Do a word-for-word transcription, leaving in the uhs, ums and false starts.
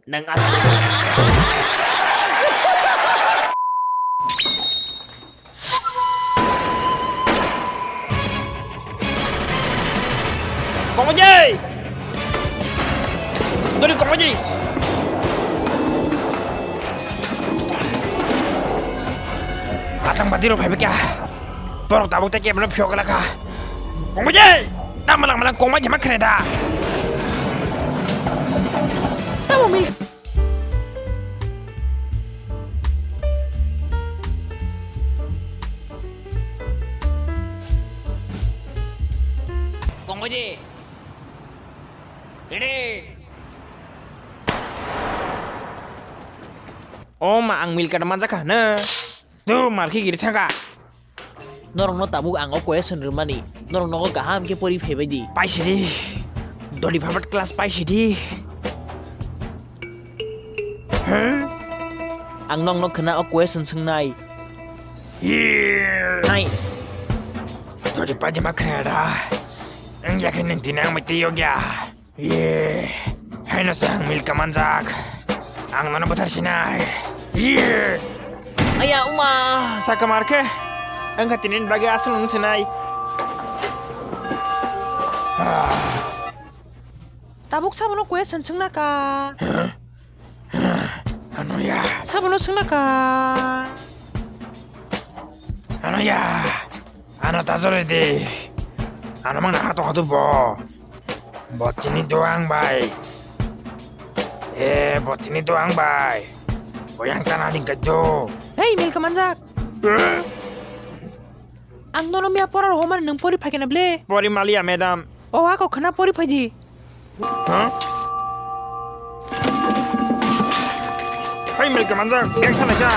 Nang at- Kongmaji! Dori Kongmaji! Atang badi rok phaiba kya? Borok tabuk tei kebeno phiyok laka. Kongmaji! Tamo lang malang Kongmaji ma khere da? Tamo mi? Kongmaji. Ready. O ma, ang milk card manjakha na. Tu markhe giri thangkha. Norokno tabuk ang o question rwmani. Norok nogo kaham khe pori phaibai di. Paisidi. Doli pharbat class paisidi. Huh? Ang nokno khna o question swngnai. Yeah. Hai. Doli pajama khna da. Ang yakhe nang tinang mai tei yogya. Ye, haino se ang milk card manjak. Ang nono buthar sinai. Ye. Aya, uma. Saka markhe. Ang kha tinin bagi asung nung sinai. Ah. Tabuk sabono question sungna ka. Huh? Huh? Ano ya. Sabono sungna ka. Ano ya. Ano ta jore de. Ano mang na hato hato bo. Bo tini doang bai. Eh, bo tini doang bai. Bo yang tana ding ka jo. Hei, milk card manjak. Eh? Ang nono miya pora rohomani nung pori phai kena ble. Pori maliya, madam. O, ako khna pori phai di. Huh? Hei, milk card manjak. Yang tana ka.